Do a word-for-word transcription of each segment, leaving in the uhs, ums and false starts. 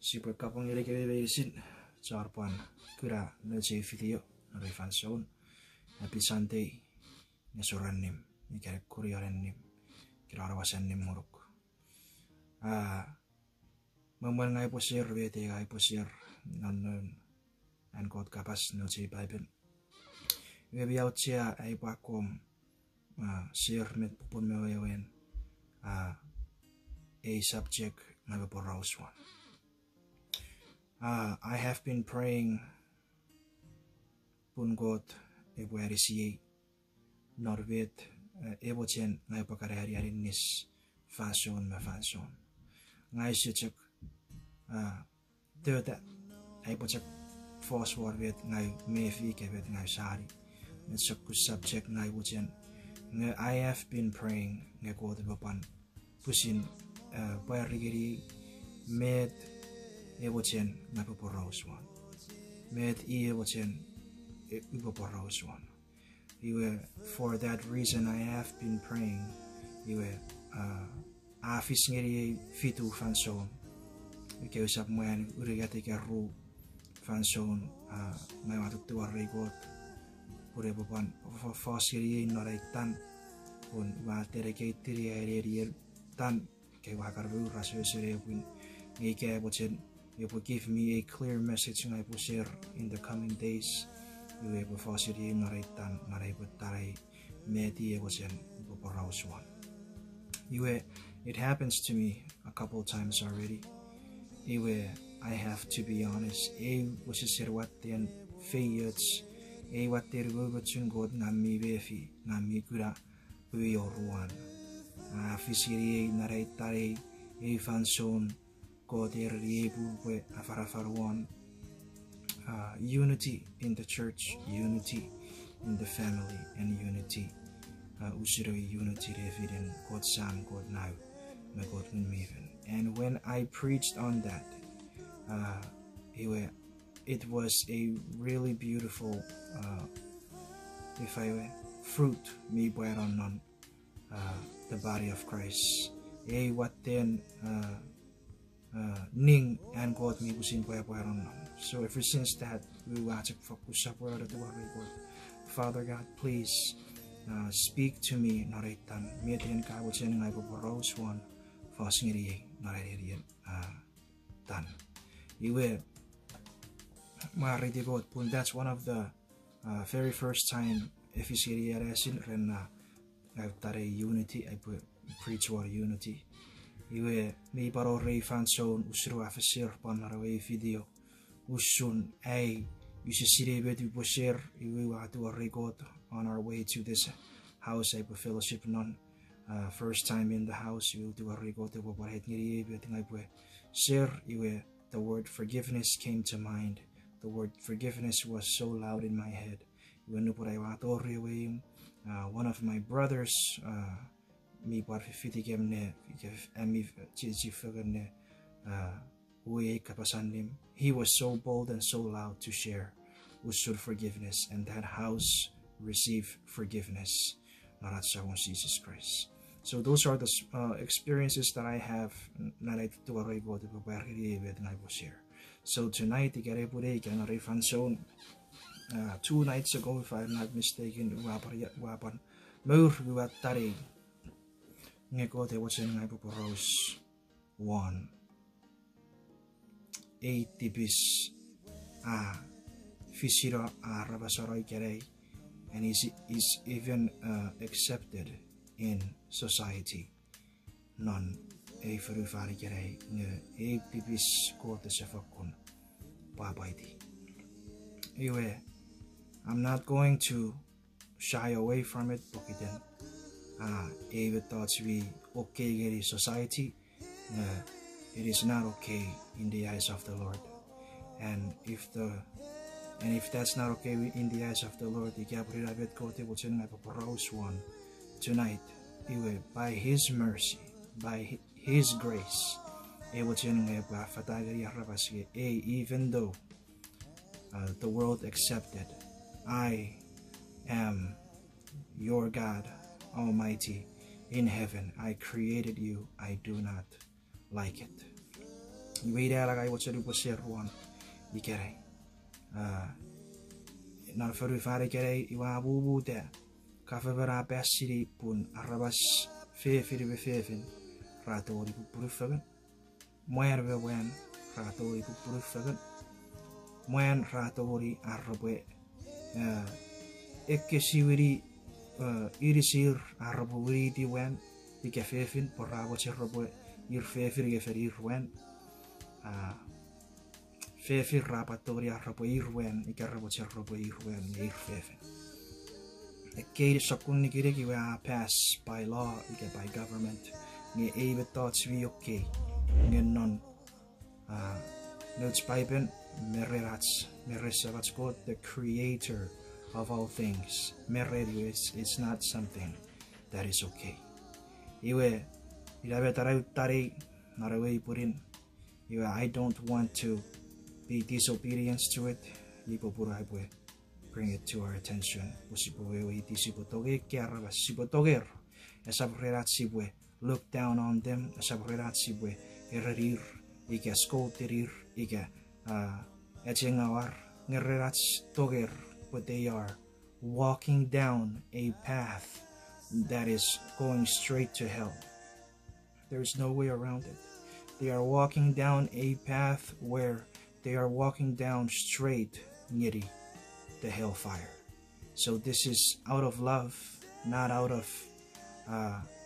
Sipwe kapong ngeni kemi meinisin chon pwan kuna nouch ei video non ei fansoun. Happy Sunday, nesor annim, ika nekunion annim, ika aramas annim ngonuk. A, me mwen ngang upwe share met ei ngang upwe share non noun an Kot kapas nouch ei Paipen, iwe mi auchea ai upwe akkom, a, share met popun me wewen, a, ei subject ngang upwe poraus won. A, I have been praying pun Kot epwe anisiei non met, e, e mochen ngang upwe kan ani aninnis fansoun me fansoun. Ngang use chok, a, tota, ai upwe chok fos won met ngang mefi ika met ngang sani. Met sokkun subject ngang mochen, nge I have been praying nge Kot epwe pwan pwisin, a, pwari ngeniei met e mochen ngang upwe poraus won. Met i e mochen, e, upwe poraus won. Iwe, for that reason I have been praying. Iwe, a, a fis ngeniei fitu fansoun, ika usap mwan, unungat ika ru fansoun, a, ngang ua ttuwarei Kot pun epwe pwan fo-, fos ngeniei non ai tan, pun ua dedicate-ini ai nenien tan, ika ua kan mour asoso nepwin, nge ika e mochen epwe give me a clear message ngang upwe share in the coming days, iwe epwe fos ngeniei non ai tan, non ai pwettanei, met i e mochen upwe poraus won. Iwe, it happens to me a couple times already. Iwe, I have to be honest, ei wesesen watten feioch, ei watten umoumochun Kot ngang mi mefi, ngang mi kuna, pwe mi wor won. A fis ngeniei non ai tanei, ei fansoun Kot ereniei pwe upwe afanafan won, a, unity in the church, unity in the family, and unity, a, usun ewe unity nefinen Kot Sam, Kot Nau, me Kot Ngun mi Fel. And when I preached on that, a, iwe, it was a really beautiful, a, ifa ewe, fruit mi pwano non, a, the body of Christ. Ei watten, a, a, ning an Kot mi pwisin pwapwano non. So ever since that, ua chok fokkun sopweno ne ttuwarei Kot, Father God, please, a, speak to me non ei tan. Met en ka mochen ngang upwe poraus won, fos ngeniei non ai nenien, a, tan. Iwe, mwareiti Kot pun that's one of the, a, very first time e fis ngeniei anasin ren, a, ngang upwe tanei unity, ai upwe preach won unity. Iwe mi pwan wor ei fansoun usun ua share pwan non ewe video, usun ai use sinei met upwe share, iwe ua ttuwarei Kot on our way to this house ai upwe fellowship non, a, first time in the house, iwe ua ttuwarei Kot epwe pwan aiti ngeniei met ngang upwe share, iwe the word forgiveness came to mind. The word forgiveness was so loud in my head. Iwe nupwen ai ua tori ewe imw, a, one of my brothers, a, mi pwan fifitikem ne, ami chiechi fengen ne, a, uwei ei kapas allim. He was so bold and so loud to share usun forgiveness, and that house received forgiveness non ach Samon Jises Kraist. So those are the s-, uh, experiences that I have, n-, non ai ttuwarei Kot epwe pwari ngeniei met ngang upwe share. So tonight, ika nepwinei ika non ei fansoun, uh, two nights ago, if I'm not mistaken, ua pwan, ua pwan mour, ua tanei, nge Kot e mochen ngang upwe poraus won ei tipis a fisino, a aramaseno ikenai, and is, is even, uh, accepted in society non ei fonufan ikenai, nge ei tipis Kot ese fokkun pwapwaiti. Iwe, I'm not going to shy away from it, pokiten, a, ei mettoch mi okay ngeni society, nge it is not okay in the eyes of the Lord. And if the, and if that's not okay in the eyes of the Lord, ika pwe ina met Kot e mochen ngang upwe poraus won tonight, iwe, by His mercy, by Hi-, His grace, e mochen nge epwe affata ngeni aramas nge ei, even though, uh, the world accepted, I am your God Almighty in heaven. I created you. I do not like it. Iwe ina ena ai mochen upwe share won ikenai. Non fonufan ikenai iwe a mumuta, government a pass-ini pun aramas fefin me fefin ra tongeni pupunu fengen. Mwan me mwan ra tongeni pupunu fengen. Mwan ra tongeni ar repwe ekkesiwini inisir ar repwe winiti mwan ika fefin pwe ra mochen repwe ir fefin ika fen ir mwan. Fefin ra pwan tongeni ar repwe ir mwan ika ra mochen repwe ir mwan nge ir fefin. Ekkei sokkun nikinik iwe a pass by law ika by government, nge ei mettoch mi okay. Nge non nouch Paipen, me ren ach, me ren Semach Kot, the creator of all things, me ren iwe it's not something that is okay. Iwe, ina met ua utanei non ewe pwinin. Iwe I don't want to be disobedience to it. Iwe pun aipwe bring it to our attention pwe sipwe weweiti sipwe tongei ekkei aramas, sipwe tonger. Esap ren ach sipwe look down on them, esap ren ach sipwe erenir ika scoldinir ika achengaw ar, nge ren ach tonger pwe they are walking down a path that is going straight to hell. There is no way around it. They are walking down a path where they are walking down straight ngeni the hellfire. So this is out of love, not out of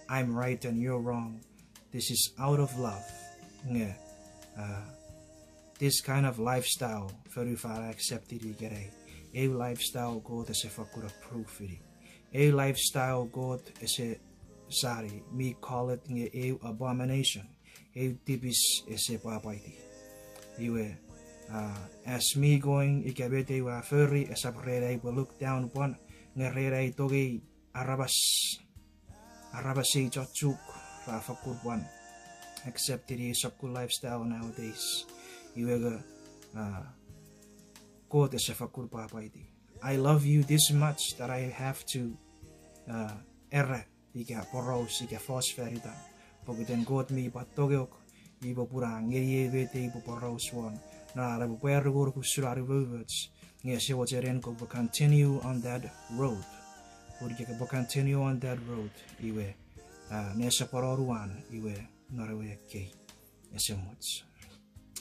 I'm right and you're wrong. This is out of love. Nge this kind of lifestyle fonufan a accept-ini ikenai. Eu lifestyle Kot ese fakkun approve-ini. Eu lifestyle Kot ese sani, mi call it nge eu abomination. Eu tipis ese pwapwaiti. Iwe, as mi going ika met ei ua fori esap ren ai upwe look down pwan, nge ren ai tongei aramas, aramas ei chochuk ra fakkun pwan accept-ini ei sokkun lifestyle nowadays. Iwe nge Kot ese fakkun pwapwaiti. I love you this much that I have to era ika poraus ika fos fan itan. Pokiten Kot mi pwan tongeok, iwe pun a ngeniei met ei upwe poraus won, non an epwe pwari ngonuk usun an umoumoch, nge ese mochen en kopwe continue on that road. Pun ika kopwe continue on that road, iwe nesoponon uwan iwe non ewe ekkei ese much.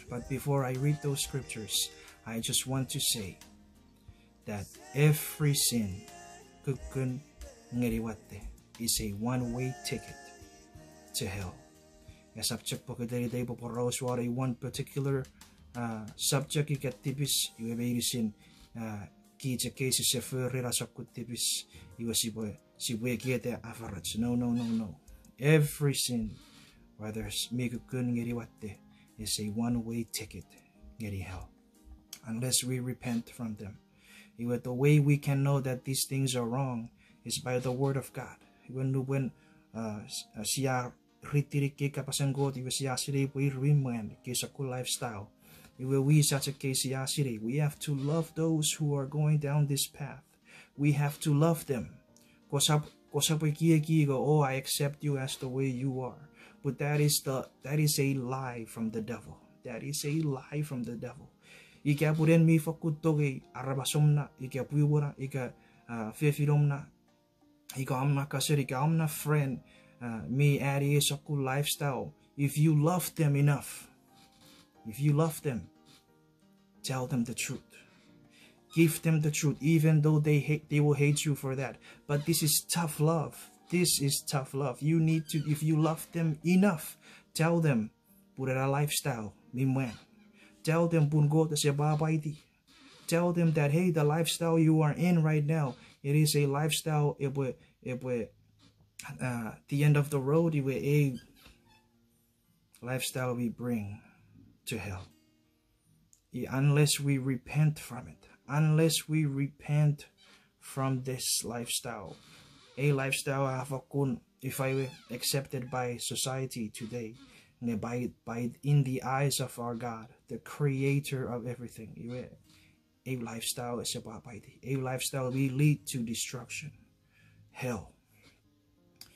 But before I read those scriptures, I just want to say that every sin, kukkun ngeni watte, is a one-way ticket to hell. Esap chok pokiten ita upwe poraus won a one particular subject ika tipis, iwe meinisin kich ekkei sise fori ena sokkun tipis, iwe sipwe, sipwe ekieta afaroch. No, no, no, no. Every sin, whether mi kukkun ngeni watte, is a one-way ticket ngeni hell, unless we repent from them. Iwe the way we can know that these things are wrong is by the word of God. Iwe nupwen sia ritini ekkei kapasen Kot, iwe sia sinei pwe ir mi mwan ekkei sokkun lifestyle. Iwe wisach ekkei sia sinei, we have to love those who are going down this path. We have to love them. Kosap, kosap ekieki ika, oh, I accept you as the way you are. But that is the, that is a lie from the devil. That is a lie from the devil. Ika pun en mi fakkun tongei aramas omw na ika pwipwi na ika fefin omw na ika omw na cousin ika omw na friend mi ani ei sokkun lifestyle, if you love them enough, if you love them, tell them the truth. Give them the truth, even though they hate, they will hate you for that. But this is tough love. This is tough love. You need to, if you love them enough, tell them pun ena lifestyle mi mwan. Tell them pun Kot ese pwapwaiti. Tell them that, hey, the lifestyle you are in right now, it is a lifestyle epwe, epwe, the end of the road, iwe a lifestyle we bring to hell. Unless we repent from it, unless we repent from this lifestyle. A lifestyle a fakkun, if I were accepted by society today, nge by, by in the eyes of our God, the creator of everything, iwe a lifestyle ese pwapwaiti. A lifestyle will lead to destruction, hell.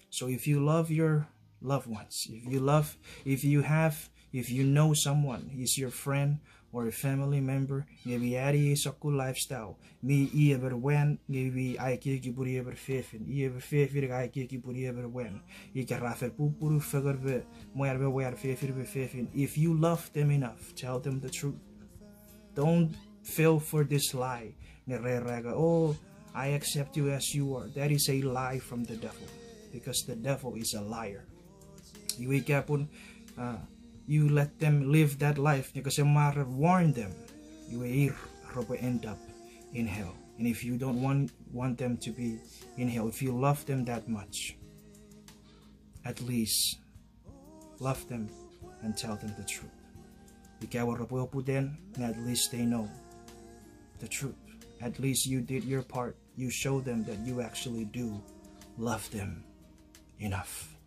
So if you love your loved ones, if you love, if you have If you know someone, is your friend or a family member, nge mi ani ei sokkun lifestyle, mi i emon mwan nge mi ekieki pun i emon fefin, i emon fefin nge ekieki pun i emon mwan, ika ra fen pupunu fengen me mwan me mwan, fefin me fefin, if you love them enough, tell them the truth. Don't fall for this lie. Nge ra era nge, oh, I accept you as you are. That is a lie from the devil, because the devil is a liar. Iwe ika pun, uh, you let them live that life, nge kese mwarar warn them, iwe ir repwe end up in hell. And if you don't want, want them to be in hell, if you love them that much, at least love them and tell them the truth. Ika ewe repwe oputen, at least they know the truth. At least you did your part. You show them that you actually do love them enough.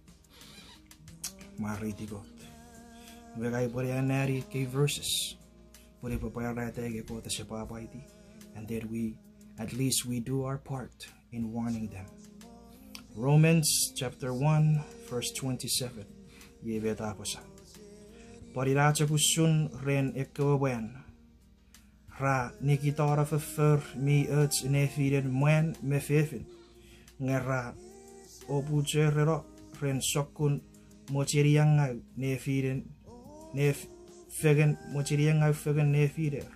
Mwareiti Kot. Iwe ngang upwe anneani ekkei verses pun epwe pwarata nge Kot ese pwapwaiti, and that we, at least we do our part in warning them. Romans chapter one, verse twenty-seven. Iei met a apasa. Pwan ina chok usun ren ekkewe mwan, ra nikitano foffor mi och nefinen mwan me fefin, nge ra opuchereno ren sokkun mocheniangau nefinen, nef-, fengen, mocheniangau fengen nefiner.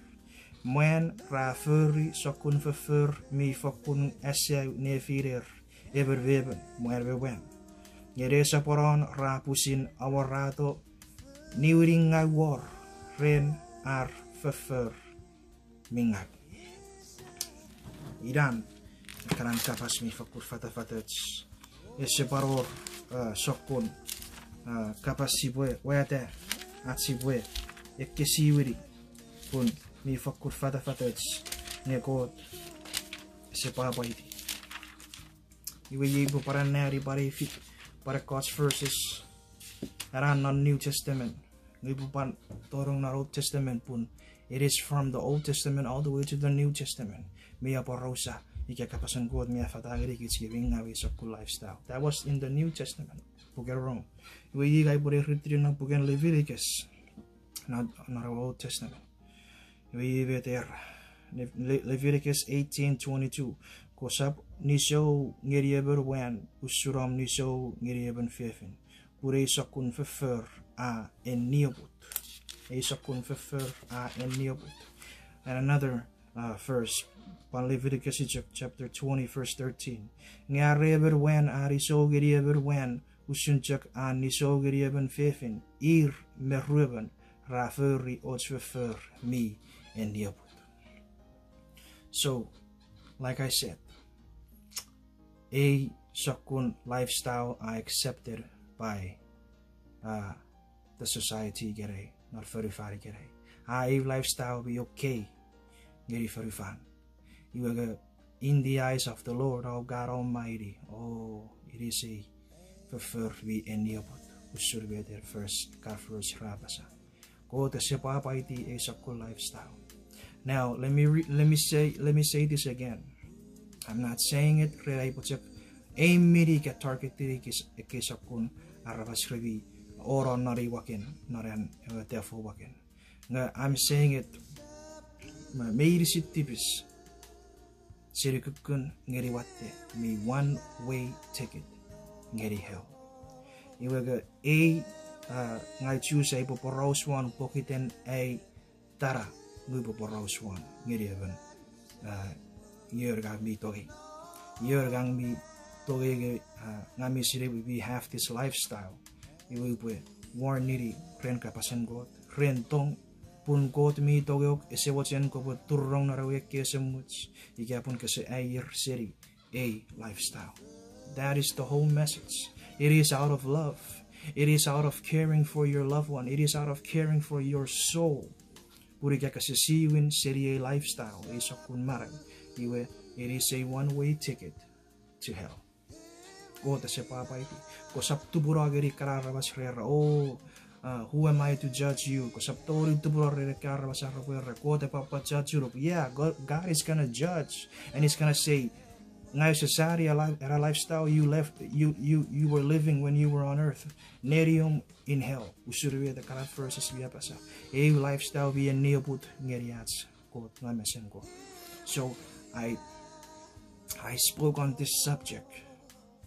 Mwan ra fori sokkun foffor mi fokkun asau nefiner, emon me emon, mwan me mwan. Nge nesoponon ra pwisin aworato niwiningau wor ren ar foffor mi ngau. Inan, ekkana kapas mi fokkun fatafatoch. Ese pwan wor, uh, sokkun, uh, kapas sipwe wata, ach sipwe ekkesiwini, pun mi fokkun fatafatoch, nge Kot ese pwapwaiti. Iwe iei upwe pwan anneani pwan ei fi-, pwan ekkoch verses. Ena non New Testament. Nge upwe pwan tonong non Old Testament pun it is from the Old Testament all the way to the New Testament. Mi aporausa ika kapasen Kot mi affata ngenikich nge mi ngau ei sokkun lifestyle. That was in the New Testament. Puken Rom. Iwe iei upwe read-ini non puken Leviticus. Non, non ewe Old Testament. Iwe iei met era. Le-, Le-, Leviticus eighteen twenty-two. Kosap nisou ngeni emon mwan usun om nisou ngeni emon fefin. Pun ei sokkun foffor a ennioput. Ei sokkun foffor a ennioput. And another, uh, verse, pwan Leviticus chapter twenty, verse thirteen. Nge are emon mwan a nisou ngeni emon mwan usun chok a nisou ngeni emon fefin, ir me ruemon ra fori och foffor mi ennioput. So, like I said, ei sokkun lifestyle are accepted by, uh, the society ikenai, non fonufan ikenai. A ei lifestyle mi okay ngeni fonufan. Iwe nge in the eyes of the Lord, our God Almighty, oh, it is a foffor mi ennioput. Usun met ewe verse, ka verse ra apasa. Kot ese pwapwaiti ei sokkun lifestyle. Now, let me re-, let me say, let me say this again. I'm not saying it ren ai upwe chok aim ngeni ika target ngeni ekkei sokkun aramas re mi ono non ei waken, non an ewe devil waken. Nge I'm saying it, me, meinisin tipis seni kukkun ngeni watte mi one way ticket ngeni hell. Iwe nge ei, uh, ngang ua choose ai upwe poraus won pokiten ai tara ngang upwe poraus won ngeni emon, uh, ion ngang mi tongei. Ion ngang mi tongei nge, uh, ngang mi sinei we have this lifestyle. Iwe upwe warn ngeni ren kapasen Kot, ren tong, pun Kot mi tongok, ese mochen kopwe turunong non ewe ekkei esemuch ika pun kese aier seni ei lifestyle. That is the whole message. It is out of love. It is out of caring for your loved one. It is out of caring for your soul. Pun ika kese siwin seni ei lifestyle, ei sokkun manau, iwe, it is a one-way ticket to hell. Kot ese pwapwaiti. Kosap tupuno ngeni ekkana aramas re era, oh, uh, who am I to judge you? Kosap tongeni tupuno ren ekkana aramas ar repwe era, Kot epwe pwan judge unuk. Yeah, God, God is gonna judge, and he's gonna say, Ngang use sani ena lifestyle you left, you, you, you were living when you were on earth. Neniom in hell. Usun met ekkana verses mi apasa. Ei lifestyle mi enioput ngeni ach Kot, ngang mesen Kot. So, I, I spoke on this subject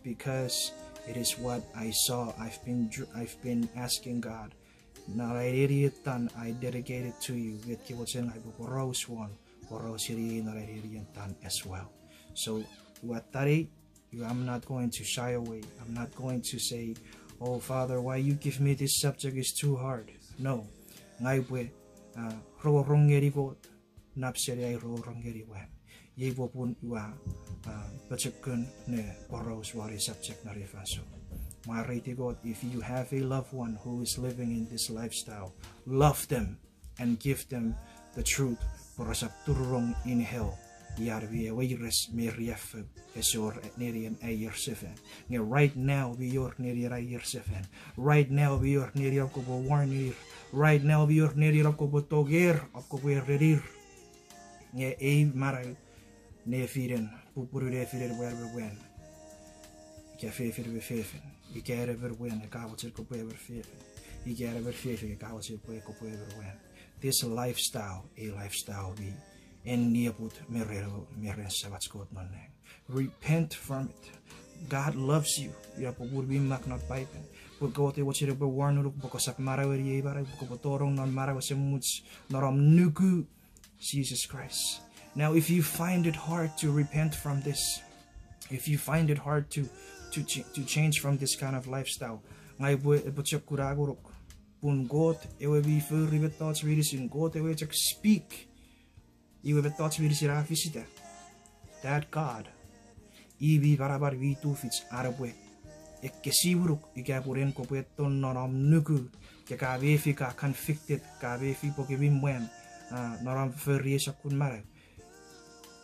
because it is what I saw. I've been dr-, I've been asking God, non ai nenien tan, I dedicate it to you. Met ke mochen ngang upwe poraus won, poraus ngeni ei non ai nenien tan as well. So, ua tani, you, I'm not going to shy away. I'm not going to say, "Oh, Father, why you give me this subject is too hard." No. Ngang upwe, uh, rongorong ngeni Kot, nap seni ai rongorong ngeni mwan. Iei popun ua, uh, pochokun ne poraus won ei subject non ei fansoun. Mwareiti Kot, if you have a loved one who is living in this lifestyle, love them and give them the truth, pwe resap turunong in hell, ian mi weires me riaffou, ese wor nenien aier sefan. Nge right now mi wor nenien aier sefan. Right now mi wor nenien om kopwe warn ir. Right now mi wor nenien om kopwe tonger, om kopwe erenir. Nge ei manau nefinen, pupunu nefinen mwan me mwan, ika fefin me fefin, ika en emon mwan e ka mochen kopwe emon fefin, ika en emon fefin e ka mochen pwe kopwe emon mwan. This lifestyle, a lifestyle mi enioput me ren, me ren Samach Kot non nang. Repent from it. God loves you. Ina popun mi mak non Paipen, pwe Kot e mochen epwe warn ngonuk pwe kosap manaueni ei manau, pwe kopwe tonong non manau esemuch non om nuku Jesus Christ. Now, if you find it hard to repent from this, if you find it hard to, to ch-, to change from this kind of lifestyle, ngang upwe, epwe chok kuna ngonuk, pun Kot ewe mi fori mettoch meinisin, Kot ewe chok speak, iwe mettoch meinisin a fisita. That God, i mi manaman mi tufich an epwe ekkesiwinuk ika pun en kopwe tonong non om nuku, ika ka mefi ka convicted, ka mefi pwe ke mi mwan, ah, non om fori ei sokkun manau.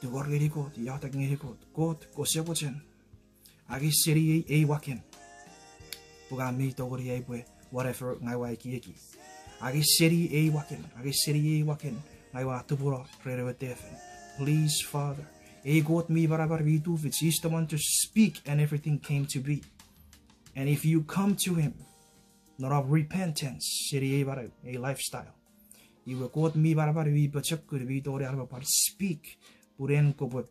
Tungor ngeni Kot, iotek ngeni Kot. Kot, kose mochen, angei seni ei, ei waken, pwe ngang mi tongeni ai upwe whatever ngang ua ekieki. Angei seni ei waken, angei seni ei waken, ngang ua tupuno ren ewe tefin. Please, Father. Ei Kot mi manaman mi tufich, he's the one to speak and everything came to be. And if you come to him, non om repentance seni ei manau, ei lifestyle, iwe Kot mi manaman mi pochokun mi tongeni an epwe pwan speak, pun en kopwe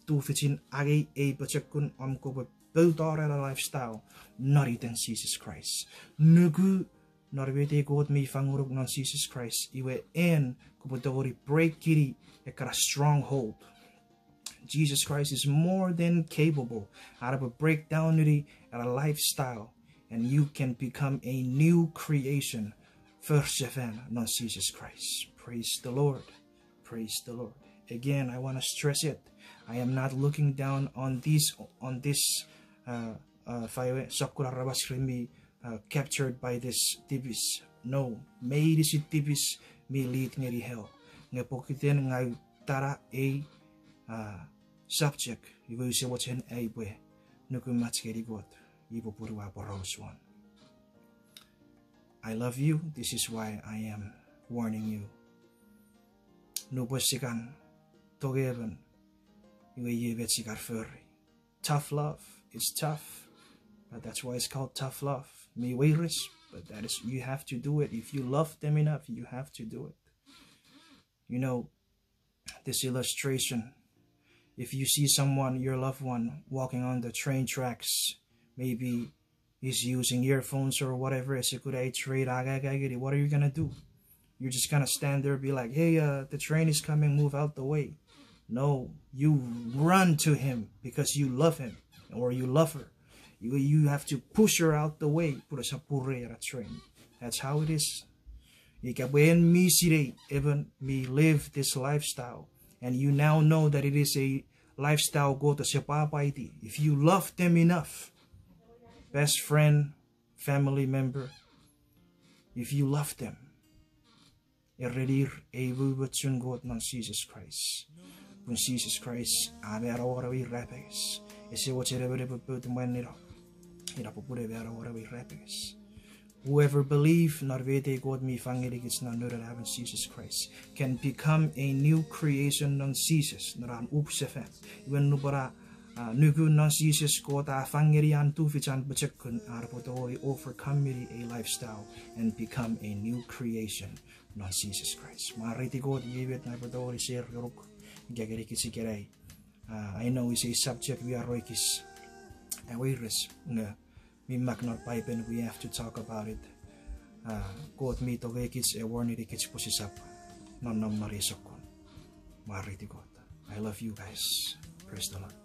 tufichin angei ei pochokun om kopwe poutano ena lifestyle non iten Jises Kraist. Nuku non met ei Kot mi fangonuk non Jises Kraist, iwe en kopwe tongeni break-ini ekkana stronghold. Jesus Christ is more than capable an epwe break down-ini ena lifestyle, and you can become a new creation for sefan non Jesus Christ. Praise the Lord. Praise the Lord. Again, I want to stress it. I am not looking down on this, on this, uh, uh, ifa ewe sokkun aramas re mi, uh, captured by this tipis. No, meinisin tipis mi lead ngeni hell. Nge pokiten ngang ua tana ei, uh, subject, iwe use mochen ai upwe nukumach ngeni Kot, iwe pun ua poraus won. I love you. This is why I am warning you. Nupwen sia kan tongei emon, iwe iei met sia kan fori. Tough love. It's tough. But that's why it's called tough love. Mi weires, but that is, you have to do it. If you love them enough, you have to do it. You know, this illustration, if you see someone, your loved one, walking on the train tracks, maybe he's using earphones or whatever, ese kuna ei train a angang ngeni, what are you gonna do? You're just gonna stand there and be like, "Hey, uh, the train is coming, move out the way." No, you run to him because you love him or you love her. You, you have to push her out the way, pun esap purei ena train. That's how it is. Ika pwe en mi sinei emon mi live this lifestyle, and you now know that it is a lifestyle Kot ese pwapwaiti. If you love them enough, best friend, family member, if you love them, erenir ei umoumochun Kot non Jises Kraist. Pun Jises Kraist a mano won ewe irapenges. Ese mochen emon epwe pout mwanino, ina popun a mano won ewe irapenges. Whoever believe non met ei Kot mi fang ngenikich non Noun we Anaemon Jises Kraist can become a new creation non Jises, non an up sefan. Iwe nupwen a a, nuku non Jises, Kot a fang ngeni an tufich, an pochokun, an epwe tongeni overcome-ini a lifestyle and become a new creation non Jises Kraist. Mwareiti Kot, iei met ngang upwe tongeni share ngonuk ika ngenikich ikenai. A, I know it's a subject mi wor ekis weires, nge mi mak non Paipen, we have to talk about it. A, Kot mi tongei kich, e warn-ini kich pwe sisap nonnom non ei sokkun. Mwareiti Kot. I love you guys. Praise the Lord.